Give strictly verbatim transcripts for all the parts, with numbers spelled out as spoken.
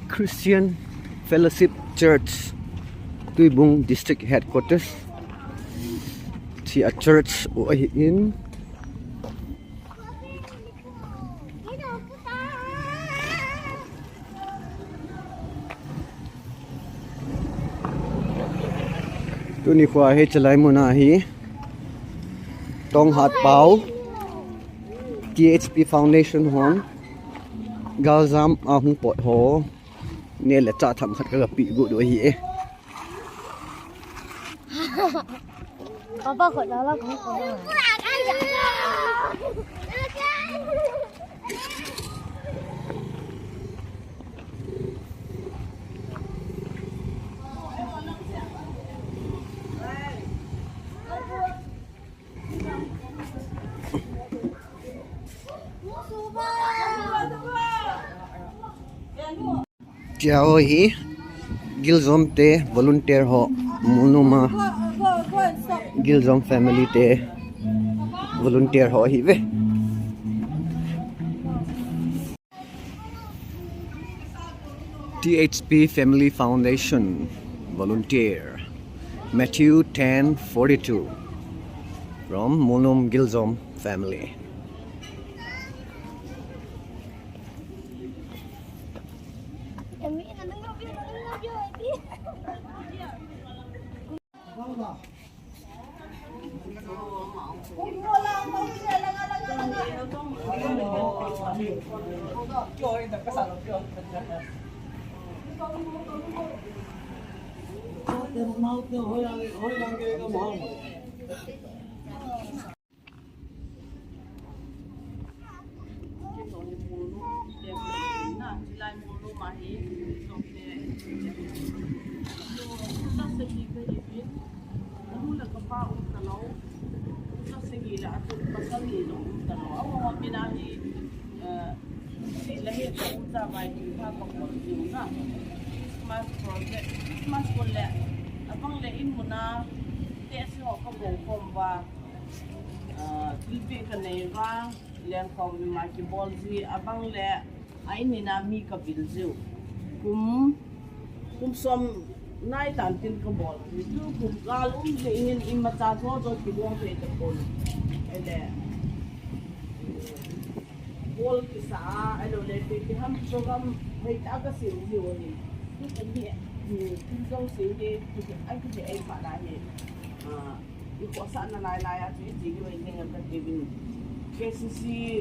Christian Fellowship Church, Tuibung District Headquarters. Hiche a church u ahin. Tuni kho hi chalai muna hi Tonghat Pao T H P Foundation hon galjam ahung pot ho neh le chah themkhat kaga peh got u ahi e. Papa khut la la khut la. Hiche ho hi Giljom te volunteer ho, Molnom a Giljom family te volunteer ho ahiuve. T H P Family Foundation volunteer, Matthew ten forty-two, from Molnom Giljom family. Chulai Molnom a hi, chom le, nu, nu sagi kahiuvin, kanu le kapa um talou, nu sagi le atu pasal ni jong um talou. Aho min a hi, eh, si la hi ka um ta bai ki pha ka bol jiu na. Christmas project, Christmas kon le, abang le in mun a, te si ho ka bol khom uva, ah, thilpeh ka nei uva, Lengkhong ima kibol ji, abang le, a in in a mi ka vil jiu. Kum, kum som nai tan tin ka bol ji. Tu kum gal um ji in, imacha jo jo kibol thei tapon. Ele, bol kisa a, ahilou le, ipi ipi ham program hoitah a ka sim jiu ahi. Tu kum hi, hmm, kum jong sim hi, tu hi, ai tu hi, ai pa la hi. Ah, i khosahna lai lai a chu i ti diu ahi ding a ka ti uvin. K C C,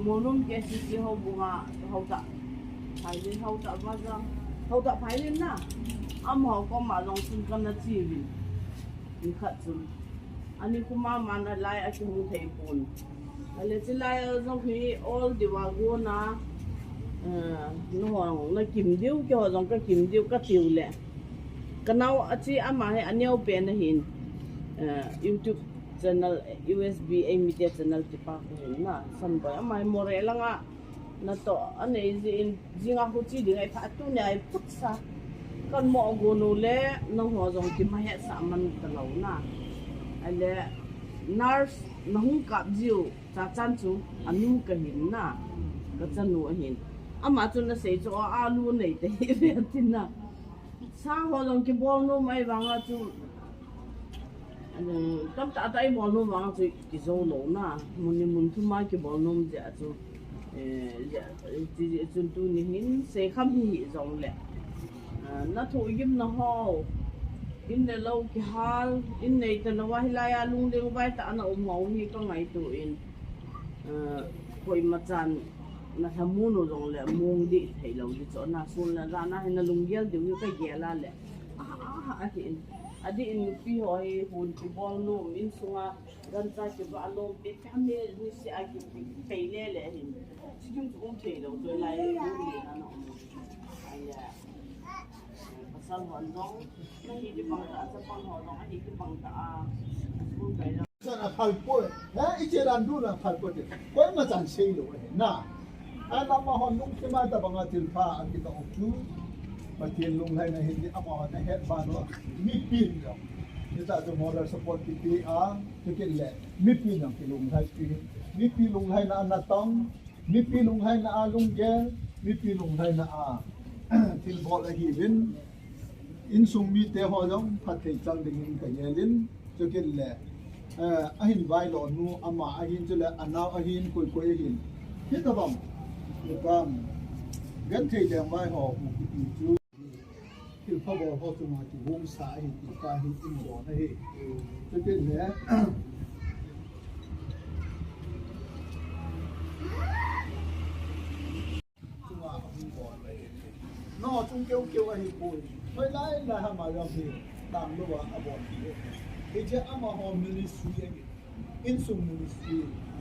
Molnom K C C houbung a, houtah. Phai le houtah va jong, houtah phai le na. Amaho koma jong chun ka na chi uvin. Nikhat chun. Ani kuma man a lai a kihung thei pon. Ale chulai a jong hi all the while go na, eh, nangho na kim diu, keiho jong ka kim diu, ka tiu le. Ka nao a chi ama hi a neo pen ahin, eh, YouTube channel, U S B A Media channel kipa ka hin na, Sanboi. Ama hi Moreh langa natoh a nei jin, jing a huchi ding ahi phat, tuni a hi phutsa. Kan mo gon u le, nangho jong kima hetsah man talou na. Ale, nurse na hung kap jiu, cha chan chu, anu ka hin na, ka chanu ahin. Ama chu na sei chu, a, alu nei te hi ve tin na. Sa ho jong kibol nom ahi vang a chu, um, tamtah tah i bol nom vang a chu kijou lou na, mun ni mun thum a kibol nom jeh a chu, eh, jeh, eh, ti, ti, chun tuni hin seikham hi jong le. Ah, na thohgimna ho, in le lou kihal, in nei talou a hilai a lungdei vai tah a na um ho hi ka ngaito in. Ah, koima chan na lhamon u jong le mong dih thei lou ding chu na sun le jan a hin na lunggel diu hi ka gel a le. A, a, a, a, hi in. Adih in nupi ho hi hun kibol nom, insunga gancha kivah lom, pe pe me ni se a ki, ki, pei le le hin. Sikim chu um thei lou, tu lai um le na na um. Ai ya. Pasal hon jong, ahi kibang ta, chapang ho jong, ahi kibang ta a. School kai la. Chan a phal poi. He, i che dan du na phal poi te. Koima chan sei lou he na. Ahin amahon lungthim a tabang a thilpha a kitoh u chu Pathen lunglhaina ahi ti amahon ahet ban u. Mipin jong, hita chu moral support kipe a, chukit le mipin jong kilunglhai pi. Mipi lunglhaina a natong, mipi lunglhaina a lunggel, mipi lunglhaina a thilbol ahiuvin, insung mite ho jong phatthei chang dingin kagel in, chukit le, eh, ahin vailonu ama ahin, chule anao ahin, koi koi ahin. Hitabang, itam, genthei lengvai ho, kiti chu. Thilpha bol ho chunga kigongsa ahi ti kahin don ahi. Chutile, chunga ahung bol ahi. No chung keu keu ahipoi. Hoilai lai ham a jong hi, damlou a abol ahi. Hiche amaho ministry ahi. Insung ministry,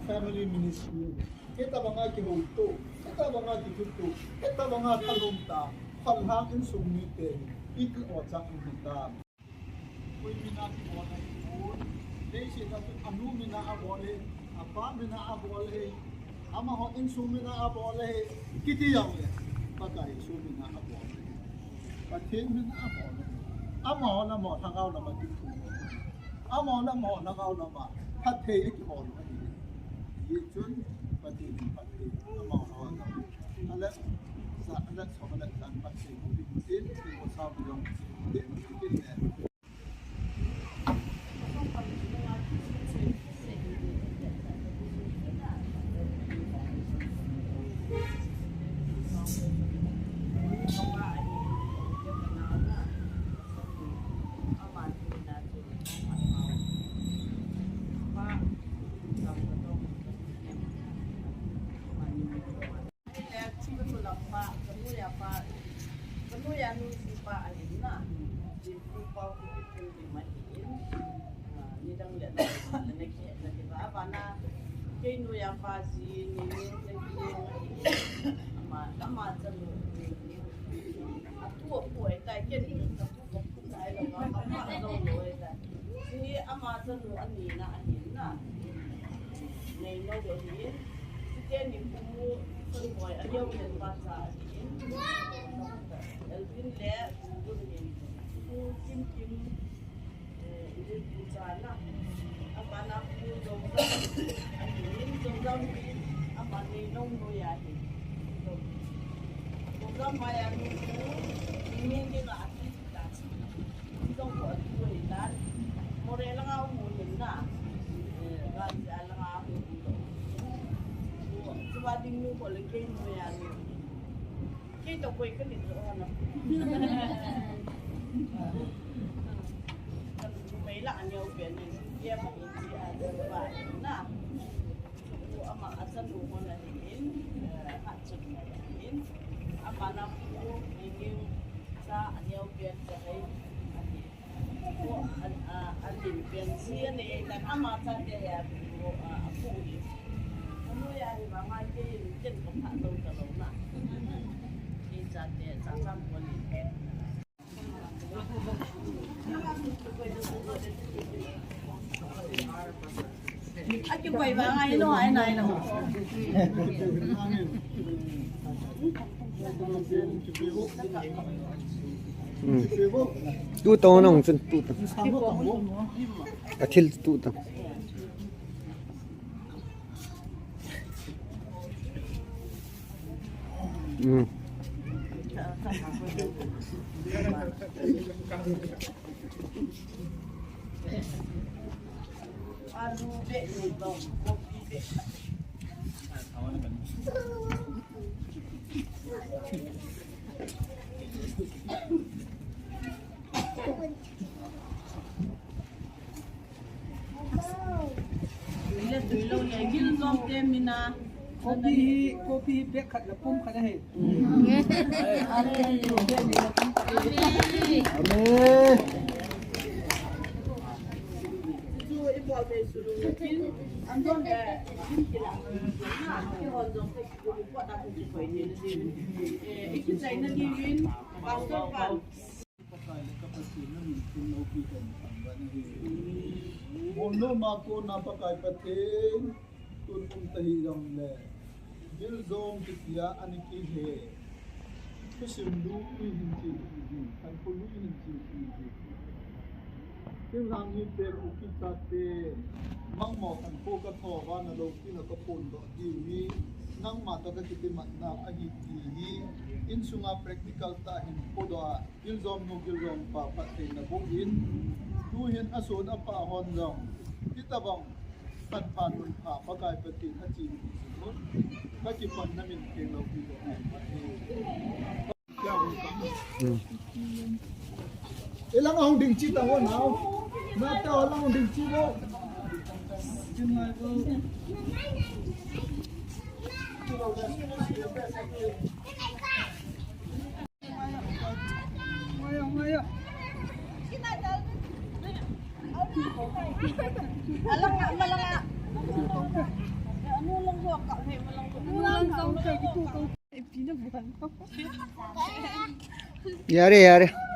family ministry. Hitabanga kihouto, hitabanga kithutto, hitabanga thalom ta, kholhang insung mite, iti o chang hita. Koi mina kibol ahi, leiset a anu mina abol ahi, apa mina abol ahi, amaho insung mina abol ahi, kiti jongle, Pakai Jesu mina abol ahi. Pathen mina abol ahi. Amaho le amaho lhagao lama kithum. Amaho le amaho lhagao lama phatthei akihol u ahi. Hijeh chun Pathen in phatthei amaho lhagao lama. Alet, sa, alet, sa, alet, sa, phatthei, phatthei, phatthei, phatthei, phatthei, phatthei, phatthei, Kanu ya pa, kanu ya nu si pa ahin na. Ji pu pa ku ki pu di ma hin. Ah, ni dang le na, na ki, na ki ba, ba na. Kei nu ya pa si ni ni na ki ni. Ama, ama chanu ni ni. Atu pu ai tai ken ni. Hi ama chanu anina ahin na. Neinou ahin. Chuteni Pu Sanboi, aneo pen pa cha ahin. Elvin le Pu Gun ahin. Pu Kim Kim, eh, Pu Kim cha na. Apa na Pu Jong Jang ahin. Jong Jang hi ama neinou noiya ahin. Jong Jang maya nu Pu Min Min la ahin. Jong ko atu hi tan. Moreh langa um u hin na. Eh, Gangte langa um u. Chuba ding nu ko le kei noiya nu. Kei toh koi kani jo na. Kanu mei la aneo pen ni. Ye ma ni ji a jo ba na. Pu ama achanu hon ahin, eh, achanu hon ahin. Ama na Pu Ninging cha aneo pen cha hei ahin. Pu a, a, alim pen si anei tan ama chate ya Pu, a, apu hi. Anu ya hi ba ngai ke ken ko pha lo ta lo na. Kei chate cha cha ko ni. Hmm. Tu tong nong chun tu tong. Athil tu tong. Hmm. Kopi hi, kopi hi bag khat le pum khat ahi. Amen. Pakai le ka Pathen na min thum loupi kan thangvah nahi. Bonlou ma kona Pakai Pathen, tun um tahih jongle, Biljom kitia ana kihe. Thusim lui hin chi hi, khankho lui hin chi hi. Thinglhang mite, Kuki chate, mangmo khankho ka thouva na loupina ka phondoh diu hi. Nangma toh kakitimatna ahi ti hi insunga practical tah hin podoh a, giljom nu giljom pa phattheina boh in, tuhin ason apa hon jong hitobang khanpha nunpha Pakai Pathen achen ti jing un, kakipana min khenglou pi doh ahi. Ilang ahung ding chi tang o nao. Nate ilang ahung ding chi o. Alang, malang. Anu lang ho ka, he, malang ho. Anu lang ho ka. Yare, yare.